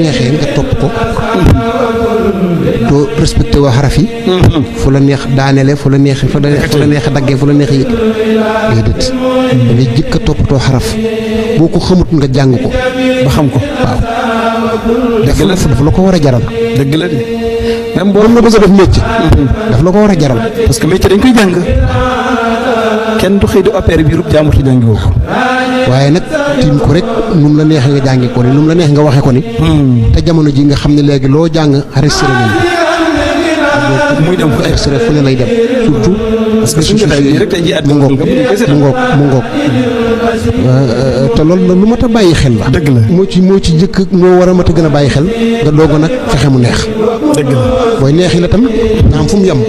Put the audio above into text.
neexee nga topp ko doo respecté waa xaraf yi fu la neex daanele fu la neex daggee fu la neex yëg déedéet da ngay jëkk a toppatoo xaraf boo ko xamut nga jàng ko ba xam ko waaw dafa la ko war a jaral dëgg la de même boo nga bëgg a def métier daf la ko war a jaral parce que métier dañ koy jàng kenn du xëy du opéré bi rub jàmbur te jàngi woo ko waaye nag tiim ko rek nu mu la neexee nga jàngi ko ni nu mu la neex nga waxee ko ni te jamono ji nga xam ne léegi loo jàng enregistré nañ ko muy dem fu enregistré fu ne lay dem surtout parce que suñu jotaay rek tey jii at mu ngoog te loolu lu mat a bàyyi xel la dëgg la moo ci jëkk moo war a mat a gën a bàyyi xel nga doog a nag fexe mu neex dëgg la booy neexi la tam nga am fu mu yem